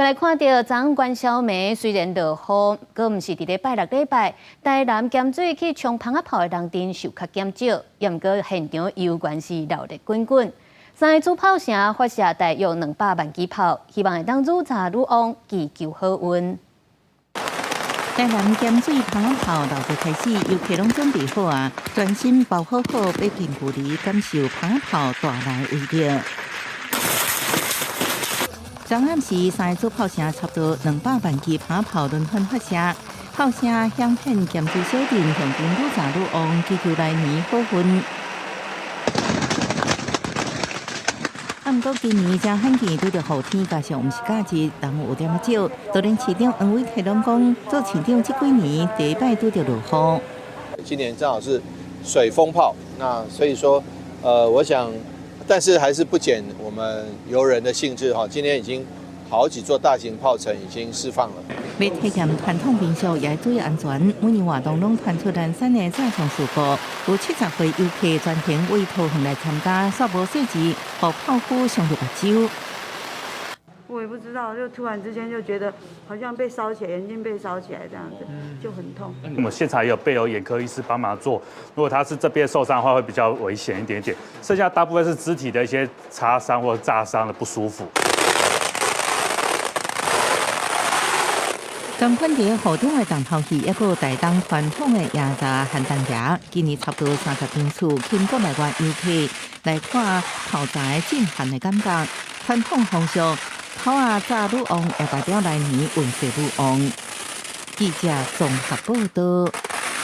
來看著昨昏元宵暝，雖然落雨，閣毋是佇咧拜六禮拜，台南鹹水去衝蜂仔炮的人陣受較減少，也毋過現場猶原是鬧熱滾滾。三個主炮城發射大約200萬支炮，希望會當愈炸愈旺，祈求好運。台南鹹水蜂仔炮鬧熱開始，遊客攏準備好啊，全身包好好，欲近距離感受蜂仔炮帶來威力。昨暗時，三個主炮城差不多200萬支蜂仔炮輪番發射，炮聲響遍鹹水小鎮，象徵愈炸愈旺，祈求來年好運。啊，毋過今年誠罕見拄著雨天，加上毋是假日，人有點仔少。就連市長黃偉哲攏講，做市長這幾年第一擺拄著落雨。今年正好是水蜂炮，那所以說，我想。但是還是不減我們遊人的興致哈。今天已經好幾座大型炮城已經釋放了。欲體驗傳統民俗也注意安全，每年活動攏傳出連串的炸傷事故，有70歲遊客專程為桃園來參加，煞無細緻，予炮灰傷著目睭。我也不知道，就突然之間就覺得好像被燒起來，眼睛被燒起來這樣子，就很痛。我們現場也有備有眼科醫師幫忙做，如果他是這邊受傷的話，會比較危險一點點。剩下大部分是肢體的一些擦傷或炸傷的不舒服。仝款佇雨中的重頭戲，抑閣有台東傳統的椰炸寒冬夜，今年差不多30間厝，吸引國內外遊客來看炮炸的震撼的感覺。傳統風俗，炮仔炸愈旺，也代表來年運勢愈旺。記者綜合報導。